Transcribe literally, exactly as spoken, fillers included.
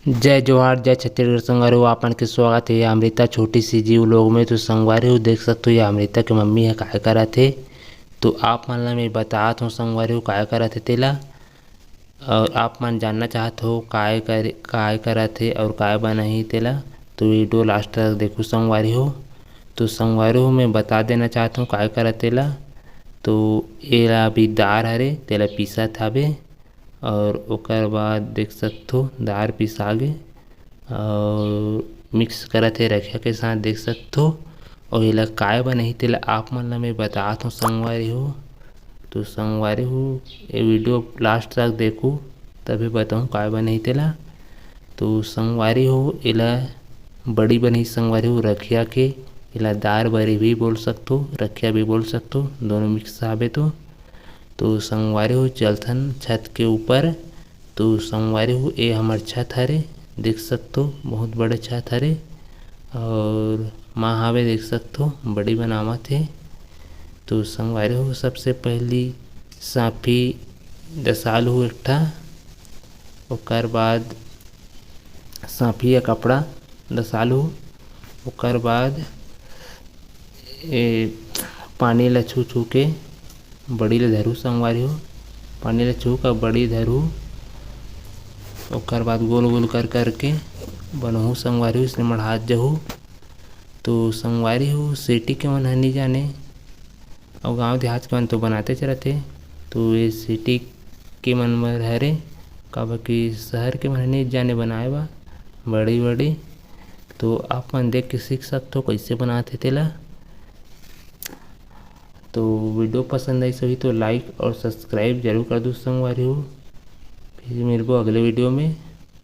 जय जोहार, जय छत्तीसगढ़ संगवारी हो, आप मन के स्वागत हे अमृता छोटी सी जी vlog में। तो संगवारी हो, देख सकथो, ये अमृता के मम्मी ह काय करत हे। तो आप मन ला मैं बतात हूँ संगवारी हो, काय करत हे तेला, और आप मन जानना चाहत हो काय कर, काय करत हे और काय बनाही तेला, तो video last तक देखो संगवारी हो। तो संगवारी हो, मैं बता देना चाहत हूँ काय करत तेला। तो एला अभी दार हरे, तेला पीसत हावे। और ओकर बाद देख सकथो, दार पिसा गे और mix करत हे रखिया के साथ, देख सकथो। और एला काय बनाही तेला आप मन ला मैं बतात हूँ संगवारी हो। तो संगवारी हो, ये video last तक देखो, तभी बताऊँ काय बनाही तेला। तो संगवारी हो, एला बड़ी बनाही संगवारी हो रखिया के। एला दार बरी भी बोल सकथो, रखिया भी बोल सकथो, दोनों mix हावे। तो तो संगवारी हो, चलथन छत के ऊपर। तो संगवारी हो, ए हमर छत हरे, देख सकथो, बहुत बड़े छत हरे। और माँ हावे, देख सकथो, बड़ी बनावत हे। तो संगवारी हो, सबसे पहली साफी दसालू एक ठा, ओकर बाद साफी या कपड़ा दसालू, ओकर बाद ए पानी ला छू छू के बड़ी ला धरू संगवारी हो। पानी ला छू के बड़ी धरू, ओकर बाद गोल गोल कर करके बनहू संगवारी हो, इसने मढ़ात जहू। तो संगवारी हो, सिटी के मन ह नी जाने, अउ गांव देहात के मन तो बनातेच रथे। तो ये सिटी के मन बर हरे, काबर कि शहर के मन ह नी जाने बनाए बा बड़ी बड़ी। तो आप मन देख के सीख सकथो कइसे बनात हे तेला। तो video पसंद आइस होही तो like और subscribe जरूर कर दो संगवारी हो। फिर मिलबो अगले video में।